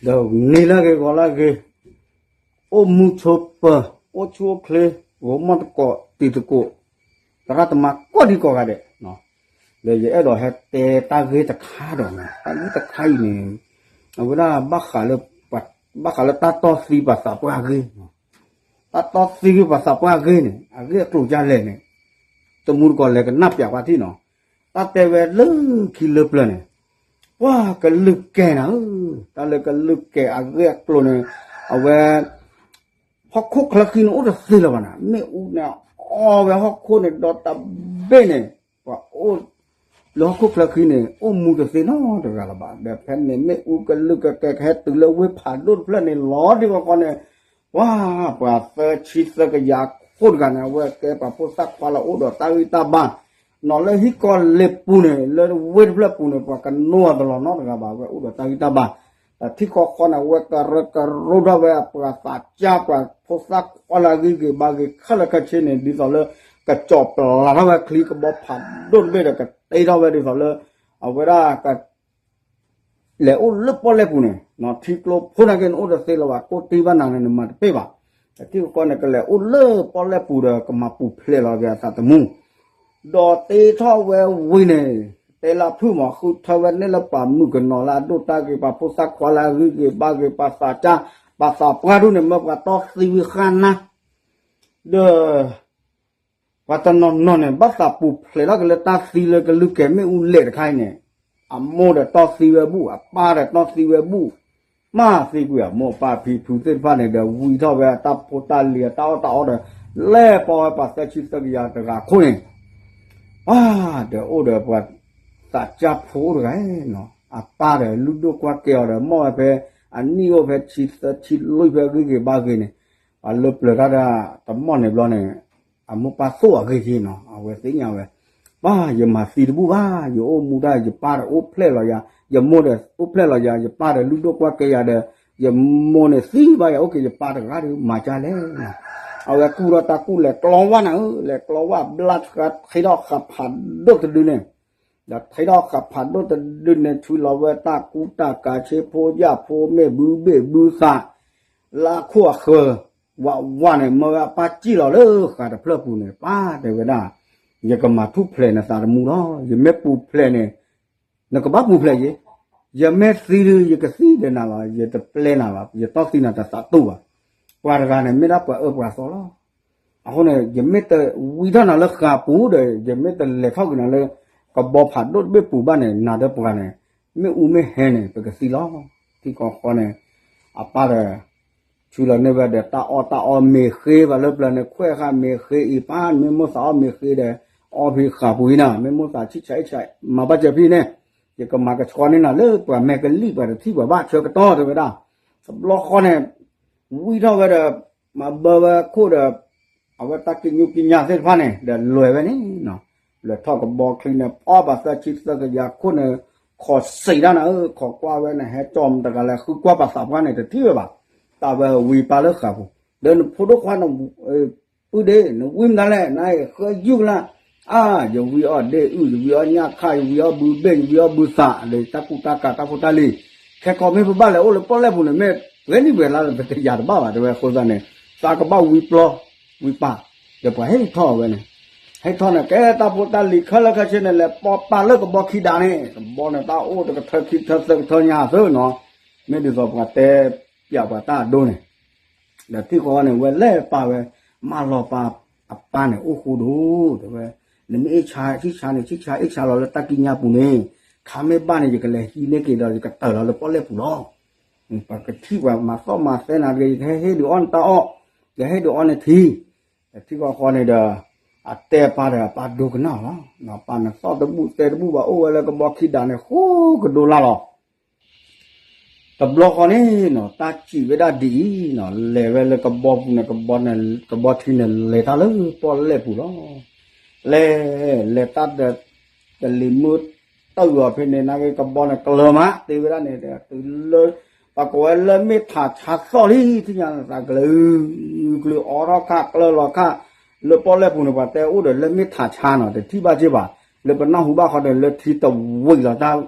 ဒီးနံၤလၢအဂ့ၤ ဂီၤလၢအဂ့ၤ, အိၣ်မူဆိးပၢၤ, အိၣ်ဆူၣ်အိၣ်ချ့, ဂီၤမီၢ်သကိးတံၤသကိး, သရၣ်သမါကိးဒံကိးဂၤဒဲး, ဒီးယအဲၣ်ဒိးဟဲတဲတၢ်ဂ့ၢ်တခါဒီး, တၢ်ဂ့ၢ်တခါအံၤန့ၣ်, အဝဲဒၣ် ဘၣ်ဃးလၢတၢ်တီသံပှၤသးပှၢ်အဂ့ၢ်, တၢ်တီသံဂ့ၢ်ပှၤသးပှၢ်အဂ့ၢ်န့ၣ် အဂ့ၢ်အကျိၤဒ်လဲၣ်န့ၣ်, တမူတကိးလဲၤကနၣ်ပၠးပှၤထံၣ်နီၤ, တၢ်တဲဝဲလၢခံလၢပျၢၤန့ၣ်, ပှၤကလုာ်ကဲနၤဧၢ, တၢ်လၢကလုာ်ကဲအဂ့ၢ်အကျိၤန့ၣ်, အဝဲ ဟီၣ်ခိၣ်ချၢဃံန့ၣ်အိၣ်တသ့လၢၤဘၣ်နၤ, မ့ၣ်အူန့ၣ်အီဝဲဟီၣ်ခိၣ်န့ၣ်ဒီးတဘ့ၣ်န့ၣ်, ပှၤအိၣ်လၢဟီၣ်ခိၣ်ချၢဃံန့ၣ် အိၣ်မူတသ့နီတဂၤလၢၤဘၣ်. ဒီးဖဲန့ၣ်မ့ၣ်အူကလုာ်ကကဲကဟဲတုၤလၢဝ့ၢ်ဖးဒိၣ်တဖျၢၣ်န့ၣ်လီၤ. ဒ်ဃီဃီန့ၣ်, ပှၤ ပှၤသၢဆံသၢကယၤခိၣ်တဂၤန့ၣ် အဝဲကဲပှၤဖိသၣ်ခွါလၢအိၣ်ဒီးတၢ်ဂံၢ်တၢ်ဘါ, နီၤလၢဟံၣ်ကီၢ်လ့ပူၤန့ၣ် လၢဝ့ၢ်တဖျၢၣ်ပူၤန့ၣ် ပှၤကနိအီၤတလီၤနီတဂၤဘၣ်, အဝဲအိၣ်ဒီးတၢ်ဂံၢ်တၢ်ဘါ ဒီးထံဃီဃီန့ၣ် အဝဲကရၢကရိထီၣ်ဝဲအပှၤသးစၢ် ပှၤဖိသၣ်ခွါလၢအဂံၢ်ဂ့ၤဘါဂ့ၤခဲလၢာ်ခဲဆ့န့ၣ် ဒ်သိးလၢ ကကၠီၣ်ပျးထီၣ်ဝဲချံကဘီဖးဒိၣ်တဘ့ၣ်ဒီး ကတ့ထီၣ်ဝဲဒ်သိးလၢ အဝဲဒၣ် လဲၤအိၣ်လၢပီၣ်လဲၣ်ပူၤန့ၣ်, ထံကျိဖိနာ်က့န့ၣ်အိၣ်တသ့လၢၤဘၣ်, ကိၢ်တ့ဘၣ်နၤန့ၣ် နမၤတပ့ၢ်ဘၣ်. ထံဃီဃီန့ၣ် ကလဲၤအိၣ်လၢပီၣ်လဲၣ်ပူၤဒီး ကမၤပူၤဖျဲးလီၤက့ၤအသးသမူ ဒီးတ့ထီၣ်ဝဲဝံၤန့ၣ်, တဲလၢဖုၣ်မး ဃုထၢဝဲန့ၢ်လၢပှၤမုၣ်ကနီၤလၢအဒိၣ်တၢ်ဂ့ၤ ပှၤဖိသၣ်ခွါလၢအဂံၢ်ဂ့ၤဘါဂ့ၤ ပှၤသးစၢ် ပှၤသးပှၢ်ဒူၣ်န့ၣ် မၢပှၤတီသံဝံၤဃါနါ, ဒီး ပှၤတနီၤနီၤန့ၣ် ဘၣ်သးပူၤဖျဲးထီၣ်က့ၤလၢတၢ်သံလၢကလုၢ်ကဲမ့ၣ်အူလဲၣ်တခါအံၤန့ၣ်, အမိၢ်ဒီးတီသံဝဲဘူၣ် အပၢ်ဒီးတီသံဝဲဘူၣ်, မ့ၢ်သံကွံာ်အမိၢ်အပၢ်ဖံဖုသ့ၣ်တဖၣ်န့ၣ်ဒီး ဝံထီၣ်ဝဲတၢ်အီၣ်တၢ်အီဒီး လဲၤပိာ်ဝဲပှၤသၢဆံသၢကယၤတဂၤခိၣ်န့ၣ်, ပှၤဒီးအိၣ်ဒီးပှၤသးစၢ်ဖိအိၣ်တဂၤနီၤ, အပၢ်ဒီးလုၢ်ဒိၣ်ကွၢ်ကဲအီၤဒီး မ့ၢ်ဝဲဖဲ အနံၣ်အိၣ်ဖဲဆံသၢဆံလွံၢ်ဖဲဂံၢ်ဂ့ၤဘါဂ့ၤန့ၣ်, ပှၤလၢပျၢၤတၢ်ဒီး တမီၢ်န့ၣ်ဘျီန့ၣ် အမိၢ်ပၢ်သိၣ်အဂ့ၢ်က့နီၤ အဝဲသ့ၣ်ညါဝဲ, ပၢ်ယမၤသံတဘူၣ်ဘၣ်, ယအိၣ်မူတၢ် ယပၢ်ဒီးအိၣ်ဖျဲၣ်လီၤယၤ, ယမိၢ်ဒီးအိၣ်ဖျဲၣ်လီၤယၤ, ယပၢ်ဒီးလုၢ်ဒိၣ်ကွၢ်ကဲယၤဒီး, ယမိၢ်န့ၣ်သံဘၣ်ယၤ အိၣ်က့ၤယပၢ်တဂၤဒီး မၤကၢ်လဲၣ်နီၤ, အဝဲကူၣ်ထီၣ်တၢ်ကူၣ်လဲၤကျီဝၣ်နၤဧၢ, လဲၤကျီဝၣ်ဘျါဆှါထံထီၣ်ဃာ်ဖးဒိၣ်တဒုန့ၣ် ဒီးထံထီၣ်ဃာ်ဖးဒိၣ်တဒုန့ၣ် ထုးလီၤဝဲတၢ်ကူတၢ်ကၤဆ့ဖိယာ်ဖိမ့ၢ်ဘုဘ့ၣ်ဘုသး, လၢအခိၣ်အဃၢၤ, ဝးဝးန့ၣ် မၢဝဲအပၢ်စံၣ်လီၤလၢဃာ်တဖျၢၣ်ပူၤန့ၣ် ပၢ်တဲဝဲဒၣ်, ယကမၤထူၣ်ဖျဲးနသးသမူလီၤ, ယမ့ၢ်ပူၤဖျဲးန့ၣ်, နကဘၣ်ပူၤဖျဲးယ့, ယမ့ၢ်သံဒုး ယကသံဒီးနၤလီၤ, ယတပျဲနၤဘၣ်, ယတီၢ်သံနၤတသးတူၢ်ဘၣ်, ပှၤတဂၤန့ၣ် မ့ၢ်ဒၣ်ပှၤအၢပှၤသီလီၤ အဃိန့ၣ် ယမ့ၢ်တဝံထီၣ်နၤလၢဃာ်ပူၤဒီး ယမ့ၢ်တလဲၤထီၣ်က့ၤနၤလၢ ကဘီဖးဒိၣ်တဘ့ၣ်ပူၤဘၣ်န့ၣ် နၤဒီးပှၤန့ၣ် မ့ၣ်အူမ့ၢ်ဟဲန့ၣ် ပကသံလီၤ. ထံကီၢ်ဃီန့ၣ် အပၢ်ဒီး ဆူလီၤန့ၢ်ဝဲဒီး တၢ်အီၣ်တၢ်အီမ့ၤဃ့ဘၣ်လၢပျၢၤန့ၣ် ခွဲးဃာ်မ့ၤဃ့အံၤ ပၢ် မ့ၢ်မိၢ်သးအီၣ်မ့ၤဃ့ဒီး အီၣ်ဖဲဃာ်ပူၤအံၤနၤ မ့ၢ်မိၢ်သးဆံၣ်ဆါအံၣ်ဆါ မၤဘၣ်စၢၤဖဲန့ၣ် ယကမၤကဆှီန့ၢ်နၤလၢပှၤမဲာ်ကလံၣ် ပှၤတထံၣ်ပှၤဘၣ်ဆၢကတီၢ်တဲဝဲဒၣ်. တဘျီဃီန့ၣ် ဝံထီၣ်ဝဲဒီး မၤဘၢဝဲခိၣ်ဒီး အဝဲတၢ်ကံၣ်ညိကံၣ်ညါသ့ၣ်တဖၣ်န့ၣ် ဒီးလဲၤဝဲန့ၣ် လဲၤထီၣ်ကဘီချံန့ၣ် ဖီၣ်ပှၤသၢဆံသၢကယၤခိၣ်န့ၣ် ခိးစံးတၢ်နၤဧၢ ခိးကွၢ်ဝဲန့ၣ် ဟဲကၠီမတၤတဂၤလဲၣ် ဃုကွၢ်ပှၤသးပှၢ်န့ၣ် တထံၣ်ဝဲဘၣ်. တၢ်ဝဲဝံပၢ်လၢဃာ်ပူၤ ဒီးနဖိဒိၣ်ခွါန့ၣ် ပုၢ်ဒ့ နဝံမတၤလဲၣ် နဃၢယုၢ်ကလါ အါ ယဝံအီၣ်ဒ့အုၣ် ယဝံအီၣ်ညၣ်ခါ ယဝံအီၣ်ဘုဘ့ၣ် ယဝံအီၣ်ဘုသး ဒီးတၢ်ကူတၢ်ကၤတၢ်ဖိတၢ်လံၤ ခဲကီးမ့ၢ်ပဘၣ်လဲၤအိၣ်လၢပီၣ်လဲၣ်ပူၤန့ၣ် မ့ၢ်ပှဲၤနံၣ်ပှဲၤလါလၢပတယၤတဘၣ်ဘၣ် တဲဝဲအဃိသတးန့ၣ် သးကဘၣ်ဝံပျီ ဝံပၢ် ဒီးပှၤဟဲထီၣ်အဝဲန့ၣ် ဟဲထီၣ်န့ၣ် ကဲတၢ်ဖိတၢ်လံၤခဲလၢာ်ခဲဆ့န့ၣ် လဲၤပိာ်ပာ်လၢကဘီခံဒးန့ၣ် ကဘီန့ၣ် တၢ်အိၣ်တကထၢခံကထၢသၢကထၢညါသၢနီၤ မ့ၢ်ဒ်သိးပှၤတဲပျးပှၤတၢ်အဒိန့ၣ် ဒီးထံၣ်ဃီန့ၣ် ဝဲလဲၤပာ်ဝဲ မၢလီၤပာ်အပၢ်န့ၣ်အိၣ်ဃိဒိၣ် တဲဝဲ နမ့ၢ်အ့ၣ်ဆါ ဆံၣ်ဆါန့ၣ် ဆံၣ်ဆါအ့ၣ်ဆါလီၤလၢတၢ်ကံၣ်ညါပူၤန့ၣ် ခါမ့ၢ်ဘၣ်န့ၣ် ယကလဲၤဟံးန့ၢ်က့ၤဒီး ယကတၢၢ်လီၤလၢပီၣ်လဲၣ်ပူၤလီၤ. ပှၤကထံၣ်ပှၤမၤသီၣ်မၤသဲနၤတဂ့ၤ ယကဟဲဟ့ၣ်ဒုးအီၣ်နတၢ်အီၣ် ယဟဲဒုးအီၣ်နထံ ထံဃီဃီန့ၣ်ဒီး အတဲအပၢ်ဒီး အပၢ်ဒိကနၣ်လီၤ. ပၢ်န့ၣ်သီၣ်တဘူၣ်သဲတဘူၣ်ဘၣ် အိၣ်ဝဲလၢကဘီခံဒးန့ၣ် ဃိကဒိလၢ်လီၤ. တဘျီဃီန့ၣ်နီၤ တၢ်စံးဝဲဒၣ်ဒ်အံၤနီၤ လဲၤဝဲလၢကဘီပူၤန့ၣ် ကဘီန့ၣ် ကဘီထံန့ၣ် လဲၤတၢ်လၢပီၣ်လဲၣ်ပူၤလီၤ. လဲၤ လဲၤတၢ်ဒီး တလံၤမုၢ်တၢၢ်အီၤဖဲန့ၣ် နာ်က့ကဘီန့ၣ် ကျၢၤမး တဲဝဲဒၣ်န့ၣ် တုၤလၢ ပှၤကိးဝဲလၢမ့ၢ်ထးဆါသီၣ်လံ ထံၣ်ညါသးကျၢၤ ကျၢၤအီထီၣ်ခၣ် ကျၢၤလီၤခၣ် လၢပီၣ်လဲၣ်ပူၤန့ၣ် ပှၤတဲအိၣ်ဒီးလၢမ့ၢ်ထးဆါနီၤ တထံၣ်ဘၣ်က့ဘၣ် လၢပနၢ်ဟူဘၣ်ဃီဒီး လၢထံတဝံၤလီၤတၢ်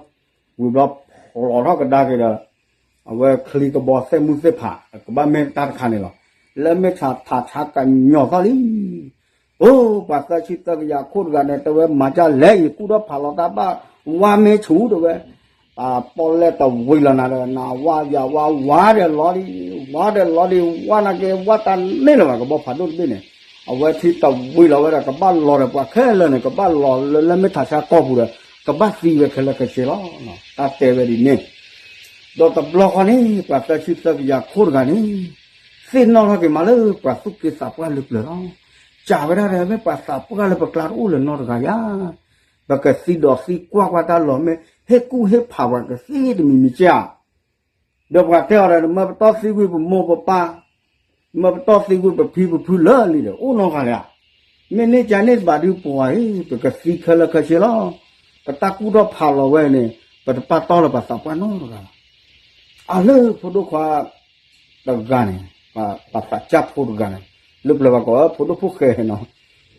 ဝံၤဘျီ ဖျိးထီၣ်ကဒါက့ၤဒီး အဝဲချံကဘီသ့ၣ်မုၢ်သ့ၣ်ဖး ကဘၣ်မ့ၢ်တၢ်တခါန့ၣ်လီၤ. လၢမ့ၢ်ဆးထးဆါကညီၤသီၣ်လံ အိၣ် ပှၤသၢဆံသၢကယၤခိၣ်တဂၤန့ၣ် တဲဝဲမၤဒ်လဲၣ် ယကူၣ်ထီၣ်ဖးလီၤတၢ်ဘၣ် ဝါမ့ၢ်ဆူၣ်တဲဝဲ, ပီၣ်လဲၣ်တဝံၤလီၤနၤဒီး နဝါယၤဝါ ဝါဒီးလီၤဒံး ဝါဒီးလီၤဒံး ဝါနာ်က့ ဝါတန့ၢ်လၢၤဘၣ် ကဘီဖးဒိၣ်တဘ့ၣ်န့ၣ်, အဝဲထံတဝံၤလီၤဝဲဒီး ကဘၣ်လီၤဒီးပှၤခဲလၢာ်န့ၣ် ကဘၣ်လီၤလၢလၢမ့ၢ်ထးဆါကီၢ်ပူၤဒီး ကဘၣ်သံဝဲခဲလၢာ်ခဲဆ့လီၤ. တၢ်တဲဝဲဒ်န့ၣ် ဒီးတဘျီဃီန့ၣ် ပှၤသၢဆံသၢကယၤခိၣ်တဂၤန့ၣ် သ့ၣ်နီၣ်ထီၣ်က့ၤမးလၢပှၤသူၣ်က့သးပှၢ်လၢပျၢၤလီၤ. စံးဝဲဒၣ်ဒီး မ့ၢ်ပှၤသးပှၢ်လၢပကျါတအိၣ်လၢၤနီတဂၤဧါ. ပကသံဒီးသံကွၢ်ကွၢ်တၢ်လီၤ မ့ၢ်ဟ့ၣ်ကူၣ်ဟ့ၣ်ဖးပှၤကသ့တမံၤမံၤကဲဧါ. ဒီးပှၤတဲအီၤဒီး နမ့ၢ်ပတီၢ်သံဝံၤပမိၢ်ပပၢ်, နမ့ၢ်ပတီၢ်သံဝံၤပဖံပဖုလၢာ်လံဒီး အိၣ်နီတဂၤလၢၤဧါ. မ့ၢ်န့ၢ်ကန့ၢ်ဘၣ်ဒုးပှၤအံၤ ပကသံခဲလၢာ်ခဲဆ့လီၤ. ပတၢ်ကူၣ်ထီၣ်ဖးလီၤဝဲန့ၣ် ပတပာ်တီၢ်လၢပှၤသးပှၢ်နီတဂၤဘၣ်. အလၢဖိဒိၣ်ခွါတဂၤန့ၣ်, ပှၤသးစၢ်ဖိတဂၤန့ၣ်, လၢပျၢၤဘၣ်ကီး ဖိဒိၣ်ဖိၣ်ဃဲနီၤ,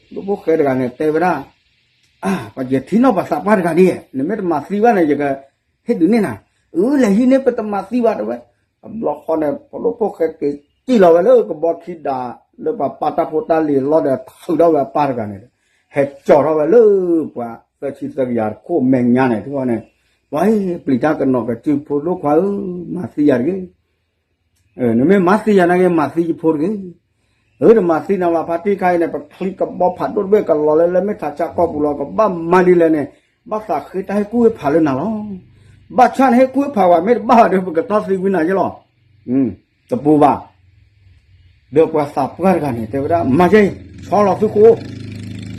ဖိဒိၣ်ဖိၣ်ဃဲတဂၤန့ၣ် တဲဝဲဒၣ်, ပှၤယထံၣ်နီၣ်ပှၤသးပှၢ်တဂၤဒ်, နမ့ၢ်တမၤသံဘၣ်န့ၣ် ယကဟ့ၣ်ဒုးန့ၢ်နၤ, အၢ လဲၤဟံးန့ၢ် ပတမၤသံဘၣ်တဲဝဲ. တဘျီဃီန့ၣ် ဖိဒိၣ်ဖိၣ်ဃဲက့ၤစံၣ်လီၤဝဲလၢကဘီခံဒး လၢပှၤပာ်တၢ်ဖိတၢ်လံၤလီၤဒီး ထုးထီၣ်ဝဲအပၢ်တဂၤန့ၣ်, ဟဲကၠီၤထီၣ်ဝဲလၢပှၤသၢဆံသၢကယၤတခိၣ်မဲာ်ညါန့ၣ် တဂီၢ်န့ၣ်, ပှၤပျံၤတၢ်ကနီၤကစု ဖိဒိၣ်ခွါဧၢ, မၤသံယၤတဂ့ၤ. နမ့ၢ်မၤသံယၤနာ်က့ မၤသံယဖိတဂ့ၤ. အၢ တမၤသံနၤဘၣ် ဖါတံၢ်ခါအံၤန့ၣ် ပချံကဘီဖးဒိၣ်တဘ့ၣ်ကလီၤလၢ လၢမ့ၢ်ထးဆါကီၢ်ပူၤလီၤ ကဘၣ်မၤဒ်လဲၣ်န့ၣ် ဘၣ်သးဃ့တၢ်ဟ့ၣ်ကူၣ်ဟ့ၣ်ဖးလၢနၤလီၤ. ဘၣ်ဆၣ်န့ၣ် ဟ့ၣ်ကူၣ်ဟ့ၣ်ဖးဝဲ မ့ၢ်တဘၣ်ဘၣ်ဒီး ပကတီၢ်သံဝံၤနၤယဲလီၤ. တပူၤဘၣ်. ဒီးပှၤသးပှၢ်တဂၤန့ၣ် တဲဝဲဒၣ် မၤယဲအံၤ ဆီလီၤသု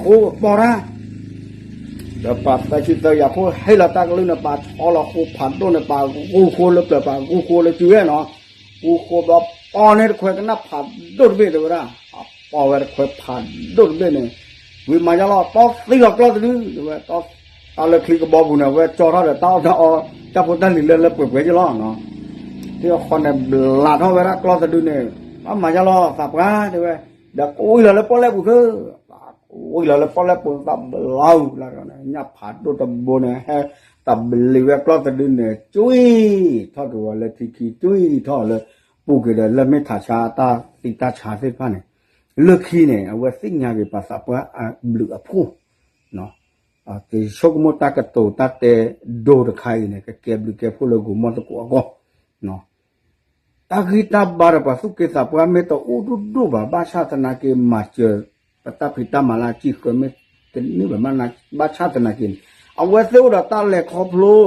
ဃိ, ဆီလီၤဃိပီတၢ် ဒီးပှၤသၢဆံသၢကယၤခိၣ်ဟ့ၣ်လီၤတၢ်ကလုၢ်န့ၣ် ပှၤဆီလီၤဃိဖးဒိၣ်န့ၣ် ပှၤဂူာ်ဃိလၢပျၢၤ ပှၤဂူာ်ဃိလၢစုဝဲနီၤ, ဂူာ်ဃိဘျီပီန့ၢ်တခွဲကနၣ်ဖးဒိၣ်တဘ့ၣ်တဲဝဲဒၣ်, ပီဝဲတခွဲဖးဒိၣ်တဘ့ၣ်န့ၣ်, ဝံၤမၤယါလီၤ တီသံလီၤကျီၢ်တဒု တဲဝဲ, တၢ်လၢချံကဘီပူၤန့ၣ် အဝဲကၠီထီၣ်ဒီးတၢ်အီၣ်တၢ်အီ တၢ်ဖိတၢ်လံၤလၢလၢပှဲၤပှဲၤက့လီၤ. ထံအဃီန့ၣ် ဘျးထီၣ်ဝဲဒၣ်ကျီၢ်တဒုန့ၣ်, ဘၣ်မၤယါလီၤသးပှၢ် တဲဝဲ, ဒီးကဝံၤလီၤလၢပီၣ်လဲၣ်ပူၤသၢ, ကဝံၤလီၤလၢပီၣ်လဲၣ်ပူၤသၢဘျီ ညၣ်ဖးဒိၣ်တဘိန့ၣ် ဟဲတဘျံးဝဲကျီၢ်တဒုန့ၣ် ကွံထီၣ်က့ၤဝဲလၢထံခံ ကွံထီၣ်လၢပူၤက့ၤဒီး လၢမ့ၢ်ထးဆါတၢ်သံတၢ်ဆါသ့ၣ်တဖၣ်န့ၣ်, လၢခံန့ၣ် အဝဲသ့ၣ်ညါက့ၤပှၤသးပှၢ်အဘျုးအဖှိၣ် က့ၤဆိကမိၣ်တၢ်ကတိၤတၢ်တဲဒိတခါအံၤန့ၣ် ကကဲဘျုးကဲဖှိၣ်လၢဂိၤမီၢ်သကိးအဂီၢ်, တၢ်ဂံၢ်တၢ်ဘါဒီးပှၤသူၣ်က့သးပှၢ်မ့ၢ်တအိၣ်ဒိၣ်ဒိၣ်ဘၣ် ဘၣ်ဆၣ်သနာ်က့ မၤစၢၤပတၢ်ဖံးတၢ်မၤလၢအစံၣ်ဃၢၤမ့ၢ်တန့ၢ်ဘၣ် ဘၣ်ဆၣ်သနာ်က့န့ၣ် အဝဲသ့ၣ်အိၣ်ဒီးတၢ်လဲၤခီဖျိ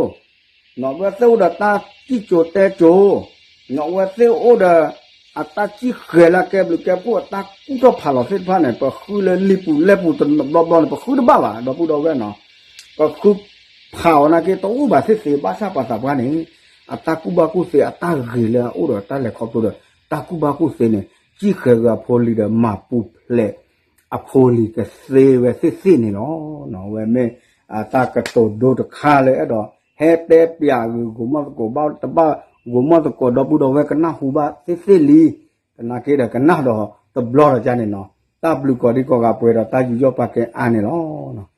အဝဲသ့ၣ်အိၣ်ဒီးတၢ်စံၣ်စိၤတဲစိၤ, အဝဲသ့ၣ်အိၣ်ဒီး အတၢ်စံၣ်ဃဲၤလၢအကဲဘျုးကဲဖှိၣ် အတၢ်ကူၣ်ထီၣ်ဖးလီၤသ့ၣ်တဖၣ်န့ၣ် ပဃုလၢလံာ်ပူၤလဲၢ်ပူၤတဘျီဘျီန့ၣ် ပဃုတဘၣ်ဘၣ် ဒီပုၢ်ဒီဝဲၢ်နီၤ, ပဃုဖးအီၤနာ်က့ တအိၣ်ဘၣ်သ့ၣ်သ့ၣ် ဘၣ်ဆၣ်ပှၤသးပှၢ်န့ၣ် အတၢ်ကူၣ်ဘၣ်ကူၣ်သ့ အတၢ်ဂ့ၤလၢအအိၣ်ဒီးတၢ်လဲၤခီဖျိဒီး တၢ်ကူၣ်ဘၣ်ကူၣ်သ့န့ၣ် စံၣ်ဃဲၤဂ့ၤအဖိလံၤဒီး မၤပူၤဖျဲးအဖိလံၤကသ့ဝဲသ့ၣ်သ့ၣ်န့ၣ်လီၤ. ဝဲမ့ၢ်အတၢ်ကတိၤဒိတခါလၢအဲၣ်ဒိး ဟဲတဲပျးဂ့ၤ ဂိၤမီၢ်သကိးဘၣ်တဘၣ် ဂိၤမီၢ်သကိးဒီပုၢ်ဒီဝဲၢ်ကနၢ်ဟူဘၣ်သ့ၣ်သ့ၣ်လံ, သနာ်က့ဒီးကနၣ်ဒီးတဘျီဒီးကန့ၣ်နီၤ, တၢ်ဘျုးကိးဒံကိးဂၤပှဲၤဒီးတၢ်ယူးယီၣ်ပာ်ကဲအါန့ၣ်လီၤ.